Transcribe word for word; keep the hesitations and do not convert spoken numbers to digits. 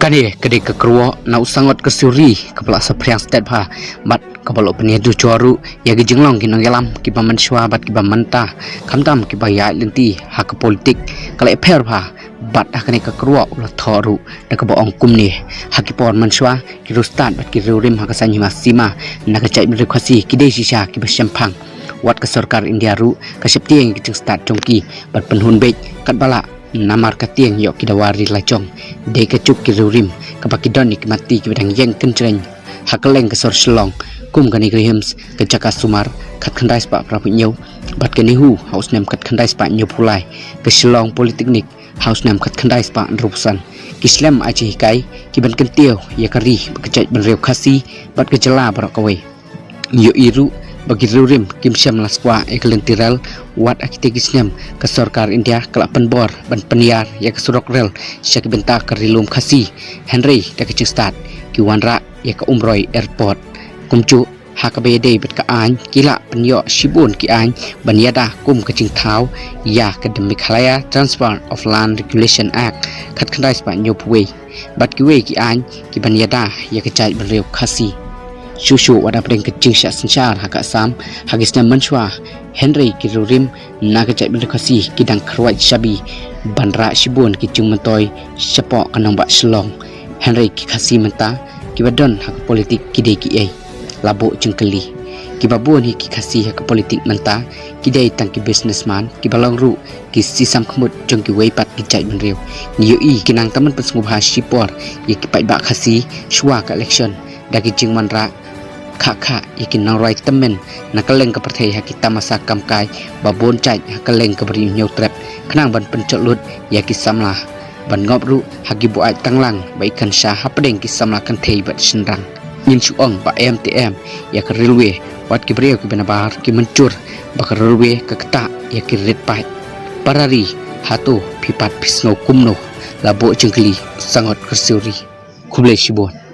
Kane ka dei ka kyrwoh na u Sangot Kyrsiewri kaba la saphriang stet bha bad kaba la pynïadei jur ruh ïa ki jinglong ki nongïalam kiba mynshuwa bad kiba mynta, khamtam kiba ïaid lynti ha ka politik. Ka la ïapher bha bad ha kane ka kyrwoh u la thoh ruh da kaba ong kumne: ha ki por mynshuwa ki riewstad bad ki riewrim ha ka saiñ hima sima na ka jaitbynriew Khasi ki dei shisha kiba shemphang. Wat ka sorkar India ruh ka sheptieng ïa ki jingstad jong ki bad pynhun beit katba lah, namar ka tieng ïoh ki dawa ri lajong. Dei ka juk ki riewrim kaba ki don ïa ki matti kiba dang ïeng kynjreng ha kylleng ka sor Shillong, kum ka NEIGRIHMS ka jaka sumar khatkhyndai spah phraphew hynñiew bad ka NEHU ha u snem khatkhyndai spah hynñiewphew lai, ka Shillong Polytechnic ha u snem khatkhyndai spah hynriewphew san. Ki slem ai jinghikai kiban kyntiew ïa ka ri bad ka jaitbynriew Khasi bad ka jylla baroh kawei. Ngi ïohi ruh ba ki riewrim kim shym la skwah ïa ka lynti rel. Wat ha kitei ki snem ka sorkar India ka la pynbor ban pynïar ïa ka surok rel sha ki bynta ka ri lum Khasi, hynrei da ka jingstad ki wanrah ïa ka Umroi Airport. Kumjuh ha kaba ïadei bad ka aiñ, ki la pynïoh shibun ki aiñ ban ïada kum ka jingthaw ïa ka The Meghalaya Transfer of Land Regulation Act khatkhyndai spah hynñiewphew wei bad kiwei ki aiñ kiban ïada ïa ka jaitbynriew Khasi. Shuh shuh wat hapdeng ka jingshah synshar ha ka Assam ha ki snem mynshuwa, hynrei ki riewrim na ka jaitbynriew Khasi ki dang kyrwat shabi ban rah shibun ki jingmyntoi shapoh ka nongbah Shillong. Hynrei ki Khasi mynta kiba don ha ka politik ki dei kiei? La buh jingkylli. Kiba bun hi ki Khasi ha ka politik mynta ki dei tang ki businessman kiba long ruh ki sisam khmut jong kiwei pat ki jaitbynriew. Ngi ïohi ki nang tymmen pynsngewbha shipor ïa ki paidbah Khasi shuwa ka election da ki jingwanrah khah khah ïa ki nongrwai tymmen na kylleng ka pyrthei ha ki tamasa kamkai ba bun jait ha kylleng ka Ri U Hynñiewtrep, khnang ban pynjot lut ïa ki samla ban ngop ruh ha ki buaid tanglang ba i kynshah hapdeng ki samla kynthei bad shynrang. Ngin shu ong ba em te em ïa ka railway, wat ki briew kiba nabar ki mynjur ba ka railway ka ktah ïa ki rit paid. Para ri, hato phi pat phi sngew kumno? La buh jingkylli Sangot Kyrsiewri. Khublei shibun.